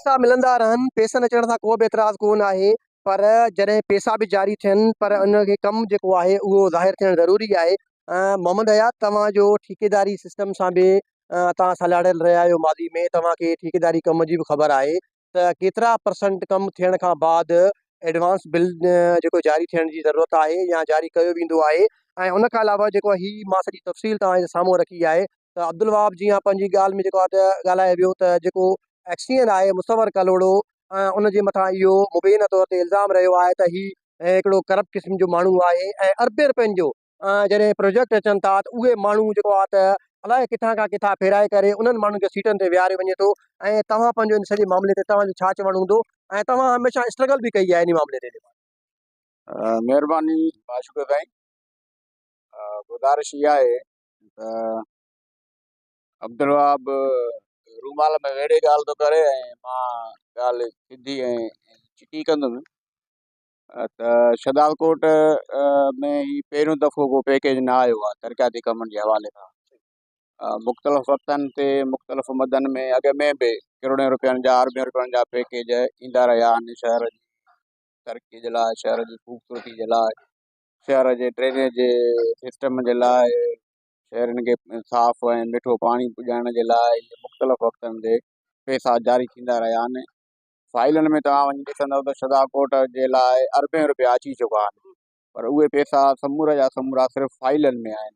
پئسا ملندا رهن، پئسن اچڻ سان ڪو به اعتراض ڪو نه آهي پر جڏهن پئسا به جاري ٿين پر ان کي ڪم جيڪو آهي اهو ظاهر ٿيڻ ضروري آهي. محمد حيات توهان جو ٺيڪيداري سسٽم سان به توهان سلهاڙيل رهيا آهيو ماضي ۾ توهان کي ٺيڪيداري ڪم جي به خبر آهي ته ڪيترا پرسنٽ ڪم ٿيڻ کان بعد ايڊوانس بل جيڪو جاري ٿيڻ جي ضرورت آهي يا جاري ڪيو ويندو آهي ۽ ان کان علاوه جيڪو هي مان سڄي تفصيل توهان جي سامهون رکي آهي ته عبدالوهاب جيان پنهنجي ڳالهه ۾ جيڪو آهي ته ڳالهائي ويو ته جيڪو ايڪسين آهي مصور ڪلهوڙو ان جي مٿان اهو مبينه طور تي الزام رهيو آهي ته هي هڪڙو ڪرپٽ قسم جو ماڻهو آهي ۽ اربين رپين جو جڏهن پروجيڪٽ اچن ٿا ته اهي ماڻهو جيڪو آهي ته الائي ڪٿان کان ڪٿان ڦيرائي ڪري انهن ماڻهن کي سيٽن تي ويهاريو وڃي ٿو ۽ توهان پنهنجو ان سڄي معاملي تي توهان جو ڇا چوڻ هوندو ۽ توهان هميشه اسٽرگل به ڪئي آهي ان معاملي تي. مهرباني معشوق سائين گذارش اها آهي ته عبدالوهاب رومال ۾ ويڙهي ڳالهه ٿو ڪري ۽ مان ڳالهه سڌي ۽ چٽي ڪندم ته شھدادڪوٽ ۾ هي پهريون دفعو ڪو پيڪيج نه آيو آهي ترقياتي ڪمن جي حوالي سان مختلف وقتن تي مختلف مدن ۾ اڳ ۾ به ڪروڙين روپين جا اربين روپين جا پيڪيج ايندا رهيا آهن شهر جي ترقي جي لاء شهر جي خوبصورتي جي لاء شهر جي ڊرينيج جي سسٽم جي لاء شهرين کي صاف ۽ مٺو پاڻي پڄائڻ جي لاء مختلف وقتن تي پيسا جاري ٿيندا رهيا آهن فائلن ۾ توهان وڃي ڏسندؤ ته شھدادڪوٽ جي لاء اربين روپيا اچي چڪا آهن پر اهي پيسا سمورا جا سمورا صرف فائلن ۾ آهن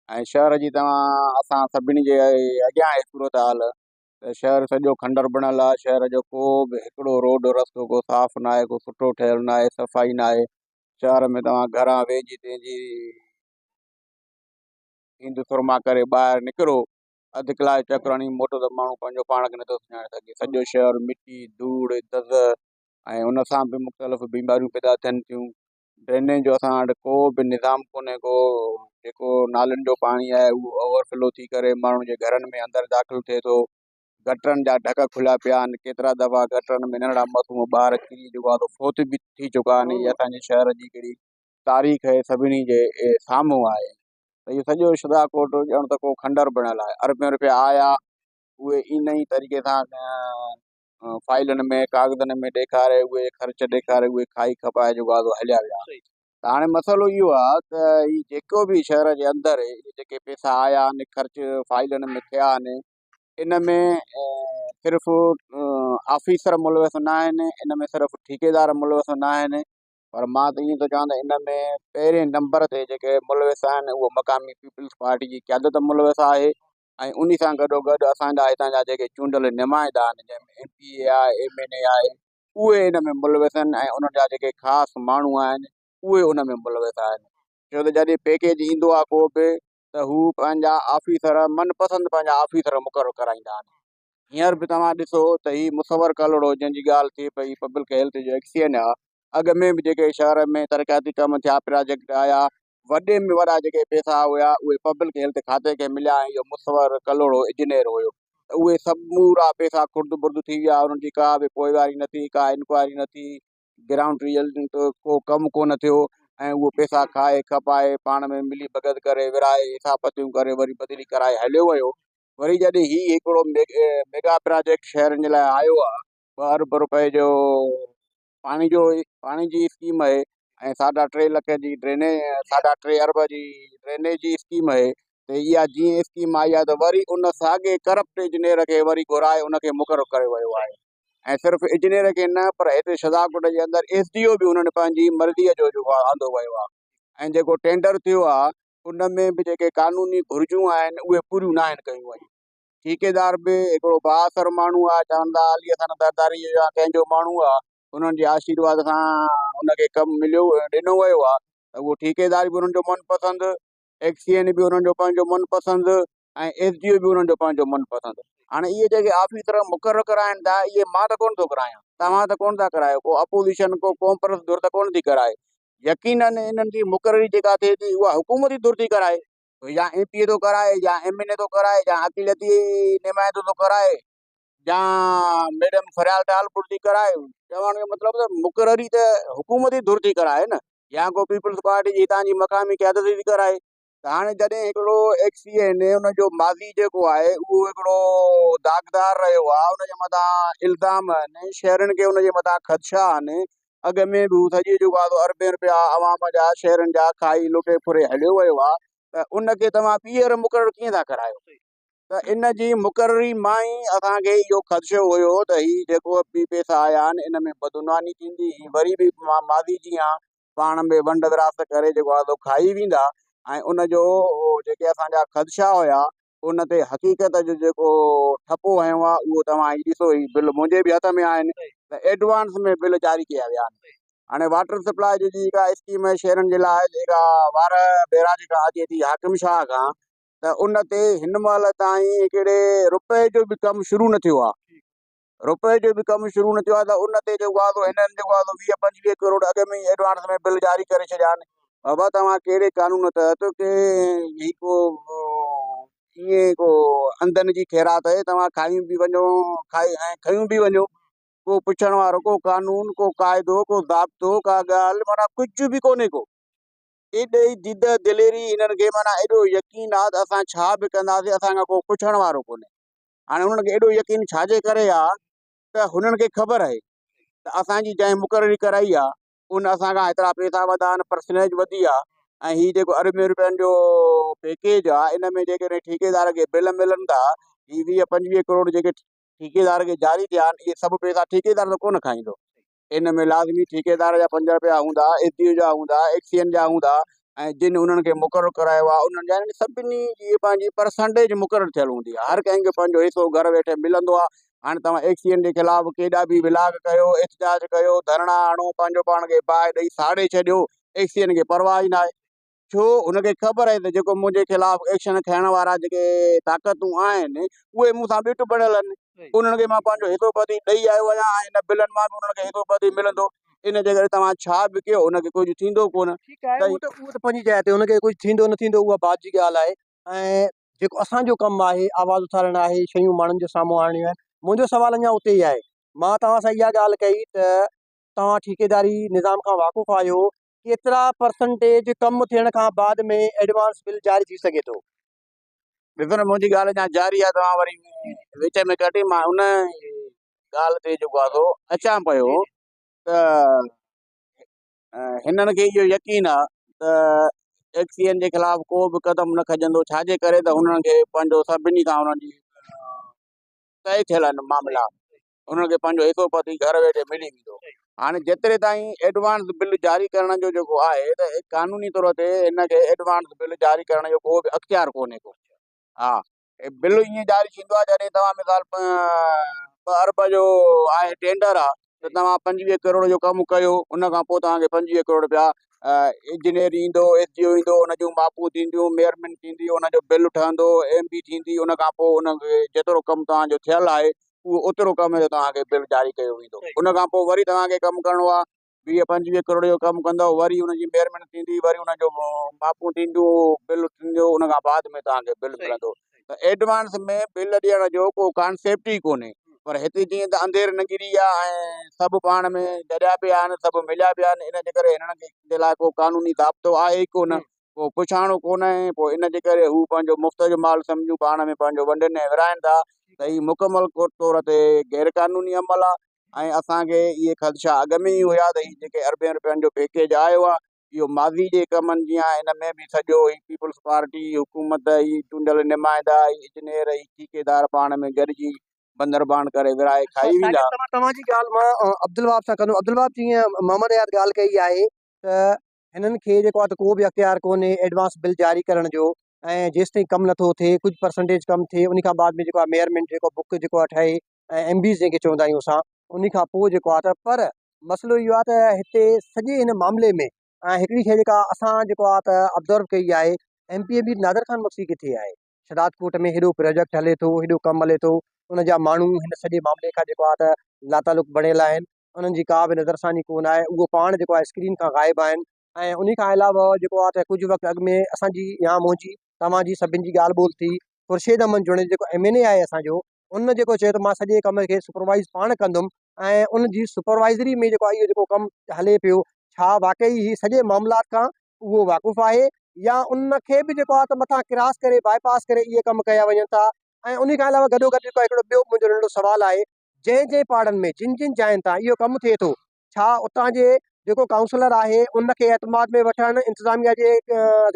۽ شهر جي توهان اسان سڀني جي اڳيان آهي صورتحال ته شهر سڄو کنڊر بڻيل آهي شهر جو ڪو به هڪڙو روڊ رستو ڪو صاف نه آهي ڪو سٺو ٺهيل نه آهي صفائي نه آهي شهر ۾ توهان گهران ويجهي تنهنجي ايند سرما ڪري ٻاهر نڪرو اڌ ڪلاڪ چڪر هڻي موٽو ته ماڻهو پنهنجو پاڻ کي نٿو سڃاڻي سگهي سڄو شهر مٽي ڌوڙ دز ۽ ان سان به مختلف بيماريون پيدا ٿين ٿيون ڊرينيج جو اسان وٽ ڪو به نظام ڪونهي ڪو جيڪو نالين جو پاڻي آهي اهو اوور فلو ٿي ڪري ماڻهن جي گهرن ۾ اندر داخل ٿئي ٿو گٽرن جا ڍڪ کليا پيا آهن ڪيترا دفعا گٽرن ۾ ننڍڙا معصوم ٻار ڪري جيڪو آهي فوت به ٿي چڪا آهن هي اسانجي شهر جي هڪڙي تاريخ سڀني جي سامهون آهي ته اهو سڄو شھدادڪوٽ ڄڻ ته ڪو کنڊر بڻيل آهي اربين روپيا آيا اهي ان ئي طريقي سان فائلن ۾ ڪاغذن ۾ ڏيکاري اهي خرچ ڏيکاري اهي کائي کپائي جيڪو آهي سو هليا ويا ته هاڻي مسئلو اهو آهي ته هي جيڪو به شهر جي اندر جيڪي پئسا آيا آهن خرچ فائلن ۾ ٿيا آهن ان ۾ صرف آفيسر ملوث نه آهن ان ۾ صرف ٺيڪيدار ملوث نه آهن پر مان ته ائين ٿو چوان ته ان ۾ پهرين نمبر تي جيڪي ملوث آهن اهو مقامي پيپلز پارٽي جي قيادت ملوث آهي ۽ ان سان گڏو گڏ اسان جا هتان جا جيڪي چونڊيل نمائندا آهن جنهن ۾ ايم پي اي آهي ايم اين اي آهي اهي ان ۾ ملوث آهن ۽ انهن جا جيڪي خاص ماڻهو آهن اهي ان ۾ ملوث آهن ڇو ته جڏهن پيڪيج ايندو آهي ڪو به ته هو پنهنجا آفيسر من پسند پنهنجا آفيسر مقرر ڪرائيندا آهن هينئر به توهان ڏسو ته هي مصور ڪلهوڙو جنهن جي ڳالهه ٿئي پئي پبلڪ هيلٿ جو ايڪسين آ اڳ ۾ به جيڪي شهر ۾ ترقياتي ڪم ٿيا پراجيڪٽ آيا وڏي ۾ وڏا جيڪي پئسا هيا اهي پبلڪ هيلٿ کاتي کي مليا ۽ اهو مصور ڪلهوڙو انجنيئر هيو ته اهي سمورا پئسا خرد برد ٿي ويا انهن جي ڪا به پوئواري نه ٿي ڪا انڪوائري نه ٿي گرائونڊ ريئل ڪو ڪم ڪونه ٿيو ۽ اهو پئسا کائي کپائي پاڻ ۾ ملي ڀڳت ڪري ورهائي حساب پتيون ڪري وري بدلي ڪرائي هليو ويو وري جڏهن هي هڪڙو ميگا پراجيڪٽ شهرن جي لاء آيو آهي ٻه ارب روپئي جو پاڻي جو پاڻي جي اسڪيم آهي ۽ ساڍا ٽي لک جي ڊرينيج ساڍا ٽي ارب جي ڊرينيج جي اسڪيم آهي ته اها جيئن اسڪيم آئي آهي ته وري ان ساڳي ڪرپٽ انجنيئر کي وري گهرائي ان کي مقرر ڪيو ويو آهي ۽ صرف انجنيئر کي نه پر هتي شھدادڪوٽ جي اندر ايس ڊي او به انهن پنهنجي مرضيء جو جيڪو آهي آندو ويو آهي ۽ جيڪو ٽينڊر ٿيو آهي ان ۾ به جيڪي قانوني گهرجون آهن اهي پوريون ناهن ڪيون ويون. ٺيڪيدار به هڪڙو بااثر ماڻهو آهي، چون ٿا علي حسن زرداري جو يا ڪنهن جو ماڻهو آهي، انهن جي آشيرواد سان ان کي ڪم مليو ڏنو ويو آهي ته اهو ٺيڪيدار به انهن جو من پسند، ايڪس اين به انهن جو پنهنجو من پسند ۽ ايس ڊي او به انهن جو پنهنجو من پسند. هاڻي اهي جيڪي آفيسر مقرر ڪرائين ٿا اهي مان ته ڪونه ٿو ڪرايان، توهان ته ڪونه ٿا ڪرايو، ڪو اپوزيشن ڪو قومپرست ڌر ته ڪونه ٿي ڪرائي، يقينن انهن جي مقرري جيڪا ٿئي ٿي اها حڪومتي ڌر ٿي ڪرائي يا ايم پي اي ٿو ڪرائي يا ايم اين اي ٿو ڪرائي يا اقليتي نمائندو ٿو ڪرائي يا ميڊم فريال ٽالپر ٿي ڪرائي چوڻ جو مطلب ته مقرري ته حڪومتي ڌر ٿي ڪرائي نه يا ڪو پيپلز پارٽي جي هتان جي مقامي قيادت ٿي ڪرائي. ته هاڻي جڏهن هڪڙو ايڪس سي اين ان جو ماضي جيڪو آهي اهو هڪڙو داغدار رهيو آهي ان جي مٿان الزام آهن شهرين کي ان جي مٿان خدشا آهن اڳ ۾ به هو سڄي جيڪو آهي اربين روپيا عوام جا شهرين جا کائي لٽي ڦري هليو ويو آهي ته ان کي توهان ٻيهر مقرر ڪيئن ٿا ڪرايو ته ان جي مقرري مان ئي اسان کي اهو خدشو هيو ته هي جيڪو به پيسا آيا آهن ان ۾ بدعنواني ٿيندي هي وري به ماضي جيان پاڻ ۾ ونڊ ورهاست ڪري جيڪو آهي سو کائي ويندا ۽ ان جو جيڪي اسان جا خدشا هيا ان تي حقيقت جو جيڪو ٺپو هنيو آهي اهو توهان هي ڏسو هي بل منهنجي به هٿ ۾ آهن ته ايڊوانس ۾ بل جاري ڪيا ويا آهن هاڻي واٽر سپلاء جي جيڪا اسڪيم شهرن جي لاء جيڪا وارهه بيراج کان اچي ٿي حاڪم شاهه کان ته ان تي هن مهل تائين هڪڙي روپئي جو به ڪم شروع نه ٿيو آهي روپئي جو به ڪم شروع نه ٿيو آهي ته ان تي جيڪو آهي سو هنن جيڪو آهي سو 20 25 ڪروڙ اڳ ۾ ئي ايڊوانس ۾ بل جاري ڪري ڇڏيا آهن. بابا توهان ڪهڙي قانون تحت ڪي هي ڪو ائين ڪو انڌن جي خيرات آهي توهان کائي به وڃو کائي ۽ کيون به وڃو ڪو پڇڻ وارو ڪو قانون ڪو قاعدو ڪو ضابطو ڪا ڳالهه معنيٰ ڪجهه به ڪونهي ڪو. ايڏي ديده دليري هنن کي معنيٰ ايڏو يقين آهي ته اسان ڇا به ڪنداسين اسان کان ڪو پڇڻ وارو ڪونهي. هاڻي انهن کي ايڏو يقين ڇا جي ڪري آ ته هنن کي خبر آهي ته اسان جي جنهن مقرري ڪرائي آ ان اسان کان هيترا پيسا وڌا آهن پرسنيج وڌي آ ۽ هي جيڪو اربين روپين جو پيڪيج آ ان ۾ جيڪڏهن ٺيڪيدار کي بل ملن ٿا هي 20 25 ڪروڙ جيڪي ٺيڪيدار کي جاري ٿيا آهن اهي سڀ پيسا ٺيڪيدار ته ڪونه کائيندو ان ۾ لازمي ٺيڪيدار جا 5 رپيا هوندا، ايس ڊي او جا هوندا، ايڪس اين جا هوندا ۽ جن انهن کي مقرر ڪرايو آهي انهن جا يعني سڀني جي پنهنجي پرسنٽيج مقرر ٿيل هوندي آهي هر ڪنهن کي پنهنجو حصو گهر ويٺي ملندو آهي هاڻي توهان ايڪس اين جي خلاف ڪيڏا به ولاگ ڪيو احتجاج ڪيو ڌرڻا هڻو پنهنجو پاڻ کي باهه ڏئي ساڙي ڇڏيو ايڪس اين کي پرواهه ئي ناهي ڇو هن کي خبر آهي ته جيڪو منهنجي خلاف ايڪشن کڻڻ وارا جيڪي طاقتون آهن اهي مون سان ٻٽ بڻيل آهن انهن کي مان پنهنجو حصو پتي ڏئي آيو آهيان ۽ ان بلن مان به انهن کي حصو پتي ملندو ان جي ڪري توهان ڇا به ڪيو ان کي ڪجهه ٿيندو ڪونه. ٺيڪ آهي اهو ته اهو ته پنهنجي جاء تي ان کي ڪجهه ٿيندو نه ٿيندو اها بعد جي ڳالهه آهي ۽ جيڪو اسان جو ڪم آهي آواز اٿارڻ آهي شيون ماڻهن جي سامهون آڻڻيون آهن منهنجو سوال اڃا اتي ئي آهي مان توهان سان اها ڳالهه ڪئي ته توهان ٺيڪيداري نظام کان واقف آهيو، ڪيترا پرسنٽيج ڪم ٿيڻ کان بعد ۾ ايڊوانس بل جاري ٿي سگهي ٿو؟ ڏسو نه منهنجي ڳالهه اڃا جاري آهي توهان وري وچ ۾ ڪٽي مان ان ڳالهه تي جيڪو آهي سو اچان پيو ته هنن کي اهو يقين آهي ته ايڪس اين جي خلاف ڪو به قدم نه کڄندو ڇاجي ڪري ته هنن کي پنهنجو سڀني کان انهن جي طئي ٿيل آهن معاملا انهن کي پنهنجو حصو پتي گهر ويٺي ملي ويندو. هاڻي جيتري تائين ايڊوانس بل جاري ڪرڻ جو جيڪو آهي ته قانوني طور تي هن کي ايڊوانس بل جاري ڪرڻ جو ڪو به اختيار ڪونهي ڪو. ها بل ائين جاري ٿيندو آهي جڏهن توهان مثال ٻه ارب جو آهي ٽينڊر آهي ته توهان 25 ڪروڙ جو ڪم ڪيو ان کان پوء توهان کي 25 ڪروڙ رپيا انجنيئر ايندو ايس ڊي او ايندو ان جون ماپون ٿينديون ميئرمينٽ ٿيندي ان جو بل ٺهندو ايم بي ٿيندي ان کان پوء ان کي جيترو ڪم توهان جو ٿيل آهي اهو اوترو ڪم جو توهان کي بل جاري ڪيو ويندو ان کان پوء وري توهان کي ڪم ڪرڻو آهي 20 25 ڪروڙ جو ڪم ڪندو وري ان جي ميئرمينٽ ٿيندي وري ان جو ماپون ٿينديون بل ٿيندو ان کان بعد ۾ توهان کي بل ملندو ته ايڊوانس ۾ بل ڏيڻ جو ڪو ڪانسيپٽ ئي ڪونهي پر هتي جيئن ته انڌير نگري آهي ۽ سڀ پاڻ ۾ گڏيا پيا آهن سڀ مليا پيا آهن ان جي ڪري هنن جي لاء ڪو قانوني ضابطو آهي ئي ڪونه ڪو پڇاڻو ڪونهي پوء ان جي ڪري هو پنهنجو مفت جو مال سمجهون پاڻ ۾ پنهنجو ونڊين ۽ ورهائين ٿا ته هي مڪمل طور تي غير قانوني عمل آهي ۽ اسان کي اهي خدشا اڳ ۾ ئي هيا ته هي جيڪي اربين روپين جو پيڪيج آيو آهي اهو ماضي جي ڪمن جيان ان ۾ به سڄو هي پيپلز پارٽي حڪومت هي چونڊيل نمائندا هي انجنيئر هي ٺيڪيدار پاڻ ۾ گڏجي بندر بان ڪري ورهائي کائي ويندا. توهان جي ڳالهه مان عبدالوهاب سان ڪندم عبدالوهاب جيئن محمد حيات ڳالهه ڪئي آهي ته هنن کي جيڪو آهي ته ڪو به اختيار ڪونهي ايڊوانس بل جاري ڪرڻ جو ۽ جيستائين ڪم نٿو ٿئي ڪجهه پرسنٽيج ڪم ٿئي ان کان بعد ۾ جيڪو آهي ميئرمينٽ جيڪو بڪ جيڪو آهي ٺهي ۽ ايم بيز جنهن کي چوندا آهيون اسان انهي کان پوء جيڪو آهي ته پر مسئلو اهو آهي ته هتي سڄي هن معاملي ۾ ۽ هڪڙي شيء جيڪا اسان جيڪو آهي ته آبزرو ڪئي آهي M P A Mir Nazar Khan Magsi ڪٿي آهي شهداد ڪوٽ ۾ هيڏو پروجيڪٽ هلي ٿو هيڏو ڪم هلي ٿو ان جا ماڻهو هن سڄي معاملي کان جيڪو آهي ته لاتعلق بڻيل آهن انهن جي ڪا به نظرثاني ڪونه آهي اهو پاڻ جيڪو آهي اسڪرين کان غائب آهن ۽ انهي کان علاوه جيڪو آهي ته ڪجهه وقت اڳ ۾ اسان جي يا منهنجي توهان جي سڀن جي ڳالهه ٻولهه ٿي خورشيد احمد جوڻيجو جيڪو ايم اين اي آهي اسان جو ان جيڪو چيو ته مان سڄي ڪم کي سپروائيز پاڻ ڪندم ۽ ان جي سپروائزري ۾ جيڪو آهي اهو جيڪو ڪم هلي پيو ڇا واقعي هي سڄي معاملات کان اهو واقف آهي يا ان کي به جيڪو آهي ته مٿان ڪراس ڪري باء پاس ڪري اهي ڪم ڪيا وڃن ٿا ۽ انهي کان علاوه گڏو گڏ جيڪو آهي هڪڙو ٻيو منهنجو ننڍڙو سوال آهي جنهن جنهن پاڙن ۾ جن جن جاين تان اهو ڪم ٿئي ٿو ڇا اتان جي جيڪو ڪائونسلر آهي ان کي اعتماد ۾ وٺڻ انتظاميا جي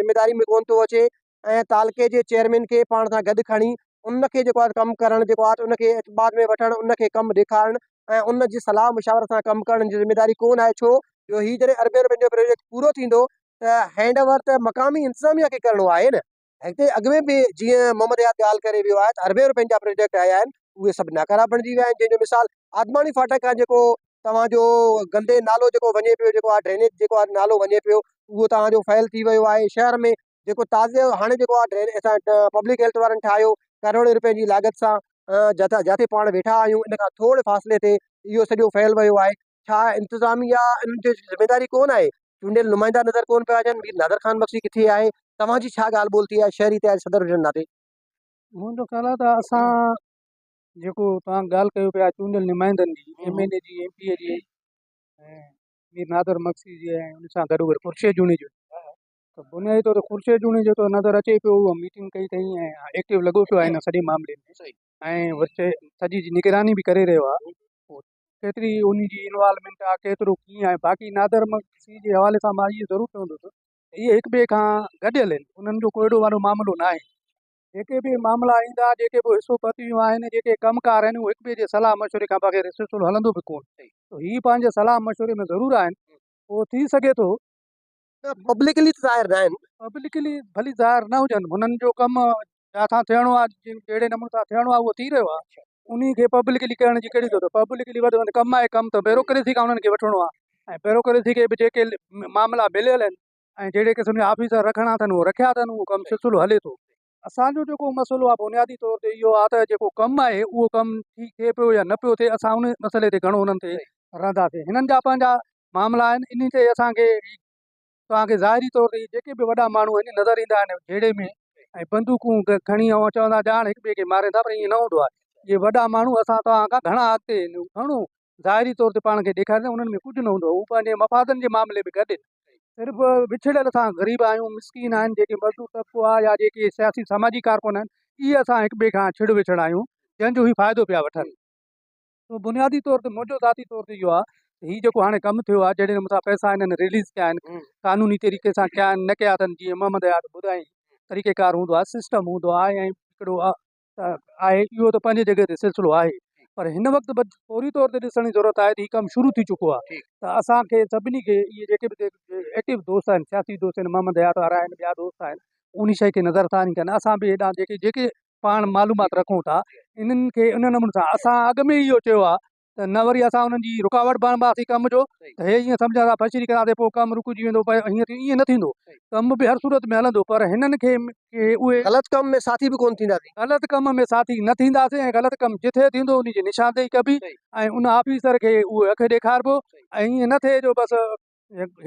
ذميداري ۾ ڪونه ٿو اچي ۽ تعلقي جي چيئرمين کي پاڻ سان گڏ کڻي ان کي جيڪو آهي ڪم ڪرڻ جيڪو آهي ان کي اعتماد ۾ وٺڻ ان کي ڪم ڏيکارڻ ۽ ان جي صلاح مشاورت سان ڪم ڪرڻ جي ذميداري ڪونه آهي ڇو جو هي جڏهن اربين روپين جو پروجيڪٽ پورو ٿيندو ته هينڊ اوور ته مقامي انتظاميا کي ڪرڻو آهي نه هتي اڳ ۾ به جيئن محمد حيات ڳالهه ڪري ويو آهي ته اربين روپين جا پروجيڪٽ آيا آهن اهي سڀ ناڪارا بڻجي ويا آهن جنهن جو مثال آدماڻي ڦاٽڪ کان جيڪو توهان جو گندي نالو جيڪو وڃي پيو جيڪو آهي ڊرينيج جيڪو آهي نالو وڃي پيو اهو توهان جو فيل ٿي ويو آهي شهر ۾ جيڪو تازو هاڻي جيڪو آهي ڊرين اسان پبلڪ هيلٿ وارن ٺاهيو ڪروڙين روپين جي لاڳت سان جتي جتي پاڻ ويٺا آهيون ان کان ٿوري فاصلي تي اهو سڄو فيل ويو آهي ڇا انتظاميا ان جي ذميداري ڪونه آهي چونڊيل نمائندا نظر ڪونه پيا اچن، مير نادر خان مگسي ڪٿي آهي، توهان جي ڇا ڳالهه ٻولهه ٿي آهي شهري اتحاد صدر هجڻ ناتي؟ منهنجو خيال آهي ته اسان جيڪو توهان ڳالهه ڪيو پيا چونڊيل نمائندن جي ايم اين اي جي ايم پي اي جي ۽ مير نادر مگسي جي ۽ ان سان گڏو گڏ خورشيد جوڻيجو ته بنيادي طور تي خورشيد جوڻيجو ته نظر اچي پيو اهو ميٽنگ ڪئي اٿئي ۽ ايڪٽو لڳو پيو آهي هن سڄي معاملي ۾ ۽ سڄي جي نگراني به ڪري رهيو آهي ڪيتري ان جي انوالومينٽ آ ڪيترو ڪيئن آهي باقي نادر مگسي جي حوالي سان مان اهو ضرور چوندس ته اهي هڪ ٻئي کان گڏيل آهن انهن جو ڪو ايڏو وڏو معاملو نه آهي جيڪي به معاملا ايندا جيڪي به حصو پتيون آهن جيڪي ڪم ڪار آهن اهي هڪ ٻئي جي صلاح مشوري کان بغير سلسلو هلندو به ڪون ته هي پنهنجي صلاح مشوري ۾ ضرور آهن پوء ٿي سگهي ٿو نه پبلڪلي ته ظاهر نه آهن. پبلڪلي ڀلي ظاهر نه هجن هنن جو ڪم جتان ٿيڻو آهي جهڙي نموني سان ٿيڻو آهي اهو ٿي رهيو آهي انهي کي پبلڪلي ڪرڻ جي ڪهڙي ضرورت پبلڪلي وڌ وڌ ڪم آهي ڪم ته بيروڪريسي کان انهن کي وٺڻو آهي ۽ بيروڪريسي کي به جيڪي معاملا مليل آهن ۽ جهڙي قسم جا آفيسر رکڻا اٿن اهو رکيا اٿن اهو ڪم سلسلو هلي ٿو اسان جو جيڪو مسئلو آهي بنيادي طور تي اهو آهي ته جيڪو ڪم آهي اهو ڪم ٺيڪ ٿئي پيو يا نه پيو ٿئي اسان ان مسئلي تي گهڻو انهن تي رهنداسين هنن جا پنهنجا معاملا آهن انهي تي اسان کي توهان کي ظاهري طور تي جيڪي به وڏا ماڻهو آهن نظر ايندا آهن جهيڙي ۾ ۽ بندوقون کڻي ۽ چوندا ڄاڻ هڪ ٻئي کي مارين ٿا پر ائين نه هوندو آهي اهي وڏا ماڻهو اسان توهان کان گهڻا اڳتي آهن گهڻو ظاهري طور تي پاڻ کي ڏيکاريندا انهن ۾ ڪجهه نه هوندو آهي هو پنهنجي مفادن جي معاملي ۾ گڏ آهن صرف وڇڙيل اسان غريب آهيون مسڪين آهن جيڪي مزدور طبقو آهي يا جيڪي سياسي سماجي ڪارڪن آهن اهي اسان هڪ ٻئي کان ڇڙ وڇڙ آهيون جنهن جو هي فائدو پيا وٺن سو بنيادي طور تي منهنجو ذاتي طور تي اهو آهي ته هي جيڪو هاڻي ڪم ٿيو آهي جهڙي نموني سان پئسا هنن رليز ڪيا آهن قانوني طريقي سان ڪيا آهن نه ڪيا اٿن جيئن محمد حيات ٻڌائين طريقي ڪار هوندو آهي سسٽم هوندو آهي ۽ هڪڙو آهي اهو ته پنهنجي جڳهه تي سلسلو آهي پر هن وقت به فوري طور تي ڏسڻ جي ضرورت آهي ته هي ڪم شروع ٿي چڪو آهي ته اسان کي سڀني کي اهي جيڪي به ايڪٽو دوست آهن سياسي دوست آهن محمد حيات وارا آهن ٻيا دوست آهن ان شيء کي نظر ثاني ڪن اسان به هيڏانهن جيڪي جيڪي پاڻ معلومات رکون ٿا انهن کي ان نموني سان اسان اڳ ۾ اهو چيو آهي ته نه وري اسان انهن جي رڪاوٽ بڻباسين ڪم جو ته هي ائين سمجهندا ڦشري ڪنداسين پوء ڪم رڪجي ويندو پر هيئن ٿي ائين نه ٿيندو ڪم به هر صورت ۾ هلندو پر هنن کي اهي غلط ڪم ۾ ساٿي به ڪونه ٿينداسين. غلط ڪم ۾ ساٿي نه ٿينداسين ۽ غلط ڪم جٿي ٿيندو ان جي نشاندهي ڪبي ۽ ان آفيسر کي اهو اک ڏيکاربو ۽ ائين نه ٿئي جو بس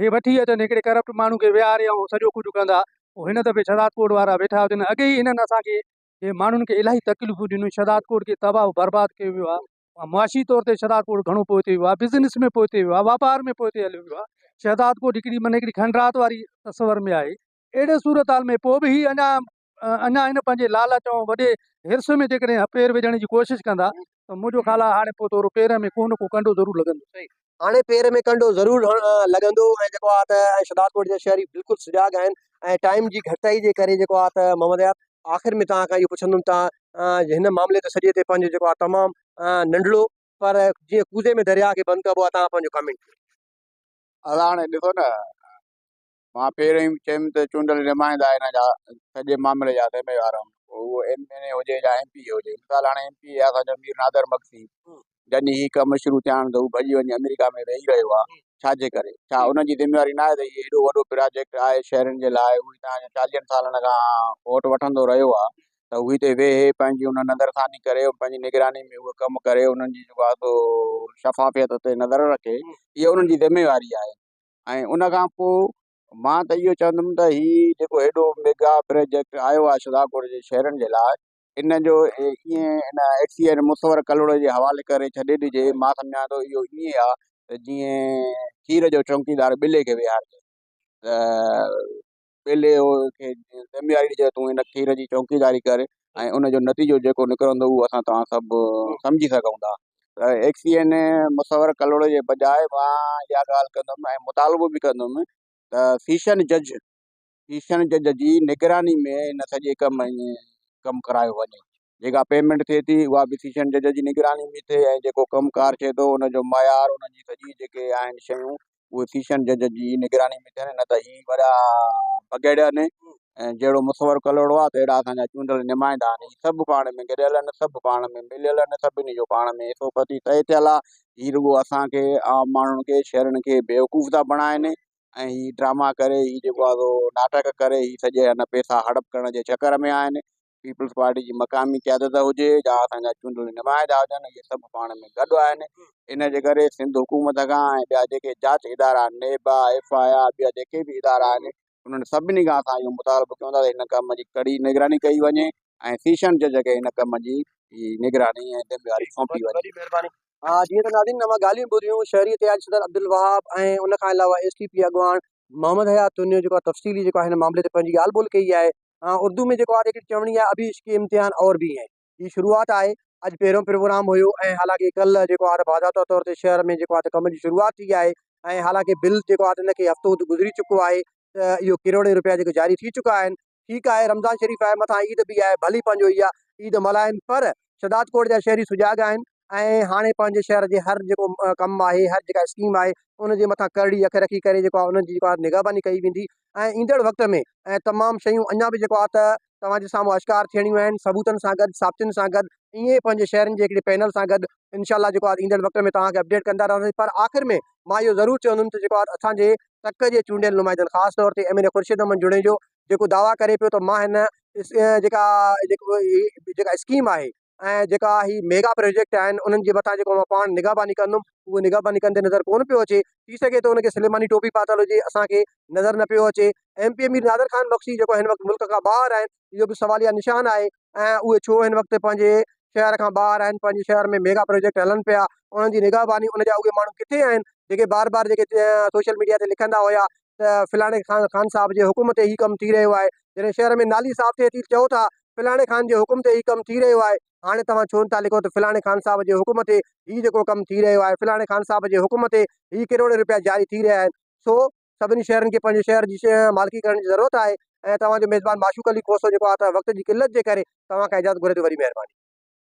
هي وٺي اچن هڪڙي ڪرپٽ ماڻهو کي ويهاري ۽ سڄو ڪجهه ڪندا پوء هن دفعي شهدادڪوٽ وارا ويٺا هجن اڳي ئي هنن اسان کي جي ماڻهن کي الاهي تڪليفون ڏنيون شهدادڪوٽ کي تباهه و برباد ڪيو ويو آهي معاشي طور تي شهدادڪوٽ گهڻو پوئتي ويو آهي بزنس ۾ پوئتي ويو آهي واپار ۾ پوئتي هليو ويو آهي شهدادڪوٽ هڪڙي من هڪڙي کنڊرات واري تصور ۾ آهي اهڙي صورتحال ۾ پوء به هي اڃا اڃا هن پنهنجي لالچ ۽ وڏي حرص ۾ جيڪڏهن پير وجهڻ جي ڪوشش ڪندا ته منهنجو خيال آهي هاڻي پوء ٿورو پير ۾ ڪو نه ڪو ڪنڊو ضرور لڳندو. هاڻي پير ۾ ڪنڊو ضرور لڳندو ۽ جيڪو آهي ته ۽ شهدادڪوٽ جا شهري بلڪل سجاڳ آهن ۽ ٽائيم جي گهٽتائي جي ڪري جيڪو آهي ته محمد اياز آخر ۾ توهان کان اهو پڇندم توهان هن معاملي تي سڄي تي پنهنجو جيڪو آهي تمام ننڍڙو پر جيئن ڪوزي ۾ درياء کي بند ڪبو آهي توهان پنهنجو ڪمينٽ ڪيو. ادا هاڻي ڏسو نه مان پهرين ئي چيم ته چونڊيل نمائندا هن جا سڄي معاملي جا ذميوار آهن پوء اهو ايم اين اي هجي يا ايم پي اي هجي مثال هاڻي ايم پي اي اسان جو مير نادر مگسي جڏهن هي ڪم شروع ٿيا آهن ته هو ڀڄي وڃي آمريڪا ۾ ويهي رهيو آهي ڇا جي ڪري ڇا ان جي ذميواري نه آهي ته هي ايڏو وڏو پراجيڪٽ آهي شهرين جي لاء هو هتان جو چاليهن سالن کان ووٽ وٺندو رهيو آهي ته هو هتي ويهي پنهنجي ان نظرثاني ڪري پنهنجي نگراني ۾ اهو ڪم ڪري انهن جي جيڪو آهي سو شفافيت تي نظر رکي اها انهن جي ذميواري آهي ۽ ان کان پوء مان ته اهو چوندم ته هي جيڪو هيڏو ميگا پروجيڪٽ آيو آهي شهدادپور جي شهرن جي لاء ان جو ائين ان ايڪس اي اين مصور ڪلهوڙي جي حوالي ڪري ڇڏي ڏجي مان سمجهان ٿو اهو ائين آهي ته جيئن کير جو چونڪيدار ٻلي کي ويهارجي ته. ٻيلي کي ذميواري ڏجي تون هن کير جي چوڪيداري ڪر ۽ ان جو نتيجو جيڪو نڪرندو اهو اسان توهان سڀ سمجهي سگهون ٿا ته ايڪس اي اين مصور ڪلهوڙي جي بجاء مان اها ڳالهه ڪندم ۽ مطالبو به ڪندم ته سيشن جج سيشن جج جي نگراني ۾ هن سڄي ڪم ڪم ڪرايو وڃي جيڪا پيمينٽ ٿئي ٿي اها به سيشن جج جي نگراني ۾ ٿئي ۽ جيڪو ڪم ڪار ٿئي ٿو ان جو معيار ان جي سڄي جيڪي آهن شيون اهي سيشن جج جي نگراني ۾ ٿين نه ته هي وڏا بگهڙ آهن ۽ جهڙو مصور ڪلهوڙو آهي تهڙا اسان جا چونڊيل نمائندا آهن هي سڀ پاڻ ۾ گڏيل آهن سڀ پاڻ ۾ مليل آهن سڀني جو پاڻ ۾ حصو پتي طئي ٿيل آهي هي رڳو اسان کي عام ماڻهن کي شهرين کي بيوقوف ٿا بڻائن ۽ هي ڊراما ڪري هي جيڪو آهي سو ناٽڪ ڪري هي سڄي هن پئسا هڙپ ڪرڻ جي چڪر ۾ آهن پيپلز پارٽي جي مقامي قيادت هجي يا اسان جا چونڊيل نمائندا هجن اهي سڀ پاڻ ۾ گڏ آهن ان جي ڪري سنڌ حڪومت کان ۽ ٻيا جيڪي جاچ ادارا آهن نيب آهي ايف I آ ٻيا جيڪي به ادارا آهن انهن سڀني کان اسان اهو مطالبو ڪيون ٿا ته هن ڪم جي ڪڙي نگراني ڪئي وڃي ۽ سيشن جج کي هن ڪم جي نگراني ۽ ذميواري سونپي وڃي. وڏي مهرباني. ها جيئن ته ناظرين اوهان ڳالهيون ٻڌيون شهري اتحاد صدر عبدالوهاب ۽ ان کان علاوه ايس ٽي پي اڳواڻ محمد حيات تنيو جيڪو آهي تفصيلي جيڪو آهي هن معاملي تي پنهنجي ڳالهه ٻولهه ڪئي آهي اردو ۾ جيڪو آهي هڪڙي چوڻي آهي ابھی عشق امتحان اور بھی هين هي شروعات آهي اڄ پهريون پروگرام هيو ۽ حالانڪه ڪلهه جيڪو آهي باضابطه طور تي شهر ۾ جيڪو آهي ڪم جي شروعات ٿي آهي ۽ حالانڪه بل جيڪو آهي ان کي هفتو گذري چڪو آهي ته اهو ڪروڙين روپيا جيڪو جاري ٿي چڪا آهن ٺيڪ آهي رمضان شريف آهي مٿان عيد به آهي ڀلي پنهنجو اها عيد ملهائن پر شهدادڪوٽ جا شهري سجاڳ آهن ۽ هاڻي پنهنجي شهر جي هر جيڪو ڪم آهي هر جيڪا اسڪيم آهي ان جي مٿان ڪرڙي اک رکي ڪري جيڪو آهي انهن جي جيڪو آهي نگهباني ڪئي ويندي ۽ ايندڙ وقت ۾ ۽ تمام شيون اڃا به جيڪو آهي ته توهان جي سامهون آشڪار ٿيڻيون آهن ثبوتن سان گڏ ثابتين سان گڏ ائين ئي پنهنجي شهرين جي هڪڙي پينل سان گڏ انشاء الله جيڪو آهي ايندڙ وقت ۾ توهان کي اپڊيٽ ڪندا رهنداسين پر آخر ۾ مان اهو ضرور چوندم ته جيڪو آهي اسان جي تڪ جي چونڊيل نمائندن خاص طور تي ايم اين اي خورشيد احمد جوڻيجو جيڪو دعويٰ ڪري پيو ته مان هن جيڪا جيڪا اسڪيم آهي ۽ جيڪا هي ميگا پروجيڪٽ آهن انهن جي مٿان جيڪو مان پاڻ نگهباني ڪندم اهو نگهباني ڪندي نظر ڪونه پيو اچي ٿي سگهي ٿو ان کي سليماني ٽوپي پاتل هجي اسان کي نظر نه پيو اچي M P A Mir Nazir Khan Magsi جيڪو هن وقت ملڪ کان ٻاهر آهن اهو به سواليه نشان آهي ۽ اهي ڇو هن وقت پنهنجي شهر کان ٻاهر آهن پنهنجي شهر ۾ ميگا پروجيڪٽ هلن پيا انهن جي نگهباني ان جا اهي ماڻهو ڪٿي آهن جيڪي بار بار جيڪي سوشل ميڊيا تي لکندا هيا ته فلاڻي خان خان صاحب جي حڪم تي هي ڪم ٿي رهيو آهي جڏهن شهر ۾ نالي صاف ٿئي ٿي چئو ٿا فلاڻي خان جي حڪم تي هي ڪم ٿي رهيو آهي هاڻي توهان ڇو نٿا لکو ته فلاڻي خان صاحب جي حڪم تي هي جيڪو ڪم ٿي رهيو آهي فلاڻي خان صاحب جي حڪم تي هي ڪروڙين روپيا جاري ٿي رهيا آهن سو سڀني شهرن کي پنهنجي شهر جي مالڪي ڪرڻ جي ضرورت آهي ۽ توهان جو ميزبان معشوق علي کوسو جيڪو آهي ته وقت جي قلت جي ڪري توهان کان اجازت گهري ٿو وڏي مهرباني.